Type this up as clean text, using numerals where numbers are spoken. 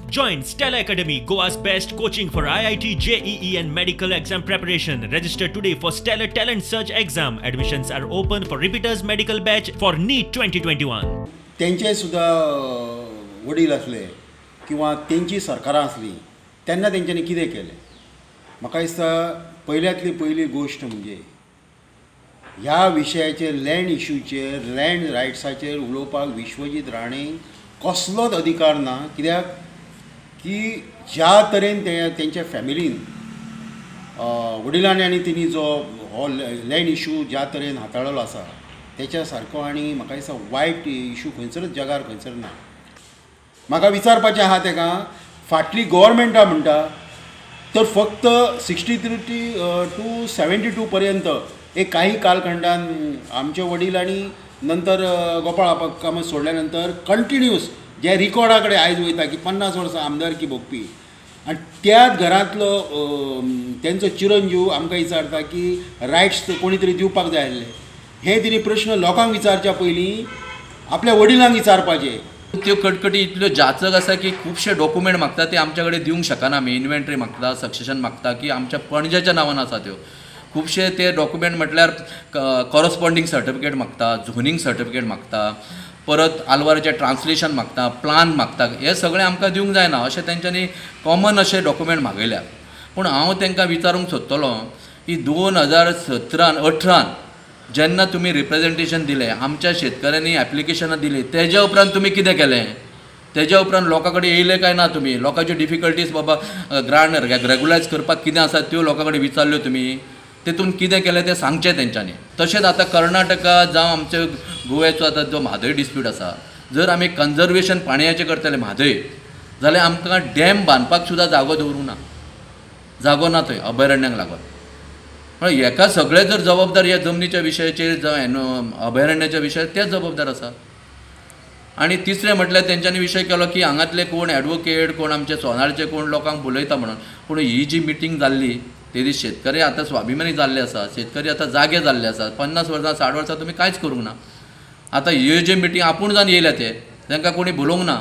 Join Stellar Academy, Goa's best coaching for IIT, JEE and medical exam preparation. Register today for Stellar Talent Search exam. Admissions are open for repeaters medical batch for NEET 2021. तेंचे सुद्दां वडील आसले किंवा तेंची सरकारां आसली तेन्ना तेंच्यांनी कितें केलें. म्हाका दिसता पयल्यांतली पयली गोश्ट म्हणजे ह्या विशयाचेर लँड इशूचेर लँड रायट्साचेर उलोवपाक विश्वजीत राणे कसलोच अधिकार ना. कित्याक की ज्या तरेन ते तेंच्या फॅमिलीन वडिलांनी आनी तेणी जो हो लँड इशू ज्या तरेन हाताळ्ळो आसा तेच्या सारको आनी म्हाका दिसता वायट इशू खंयसरच जगार खंयसर ना. म्हाका विचारपाचें आहा तेका फाटली गव्हर्मेंटां म्हणटा तर फक्त 63 to 72 पर्यंत एक काही कालखंडान आमचे वडील आनी नंतर गोपाळ आपा कामत सोडल्या नंतर कंटिन्यूस जे रिकॉर्डा कडेन आयज वयता की 50 वर्सां आमदारकी भोगपी आनी त्याच घरांतलो तेंचो चिरंजीव आमकां विचारता की रायट्स कोणी तरी दिवपाक जाय आसले. हे तिणी प्रश्न लोकांक विचारच्या पयलीं आपल्या वडिलांक विचारपाचे. त्यो कटकटी इतल्यो जाचक आसा की खुबशे डॉक्युमेंट मागता ते आमच्या कडेन दिवंक शकना. आमी इन्व्हेंटरी मागता, सक्सेशन मागता की आमच्या पणजेच्या नांवान आसा त्यो खुबशे ते डॉक्युमेंट म्हटल्यार कॉरस्पॉन्डींग सर्टिफिकेट मागता, झोनींग सर्टिफिकेट मागता, परत आलवाराचें ट्रान्सलेशन मागता, प्लान मागता. हे सगळें आमकां दिवंक जायना अशें तेंच्यांनी कॉमन अशे डॉक्युमेंट मागयल्या. पूण हांव तेंकां विचारूंक सोदतलो की 2017-18 जेन्ना तुमी रिप्रेजेंटेशन दिलें, आमच्या शेतकऱ्यांनी एप्लिकेशनां दिलीं, तेज्या उपरांत तुमी कितें केलें? तेज्या उपरांत लोकां कडेन येयले काय ना तुमी? लोकांच्यो डिफिकल्टीज बाबा ग्रांट रेगुलायज करपाक कितें आसा त्यो लोकां कडेन विचारल्यो तुमी? तेतून कितें केलें तें सांगचें तेंच्यांनी. तशेंच आतां कर्नाटका जावं आमच्या गोव्याचो आतां जो म्हादय डिस्प्यूट आसा, जर आमी कन्जर्वेशन पाणयाचें करतले म्हादय जाल्यार आमकां डॅम बांदपाक सुद्दां जागो दवरूंक ना, जागो ना थंय अभयारण्याक लागून. म्हळ्यार हेका सगळे जर जबाबदार ह्या जमनीच्या विशयाचेर जावं अभयारण्याच्या विशयाचेर तेच जबाबदार आसा. आनी तिसरें म्हटल्यार तेंच्यांनी विशय केलो की हांगातले कोण एडवोकेट, कोण आमचे सोनारचे कोण लोकांक उलयता म्हणून. पूण ही जी मिटींग जाल्ली ते दीस शेतकरी आतां स्वाभिमानी जाल्ले आसा, शेतकरी आतां जागे जाल्ले आसा. 50 वर्सां 60 वर्सां तुमी कांयच करूंक ना. आतां ह्यो जे मिटींग आपूण जावन येयल्या ते तांकां कोणी बोलोवंक ना.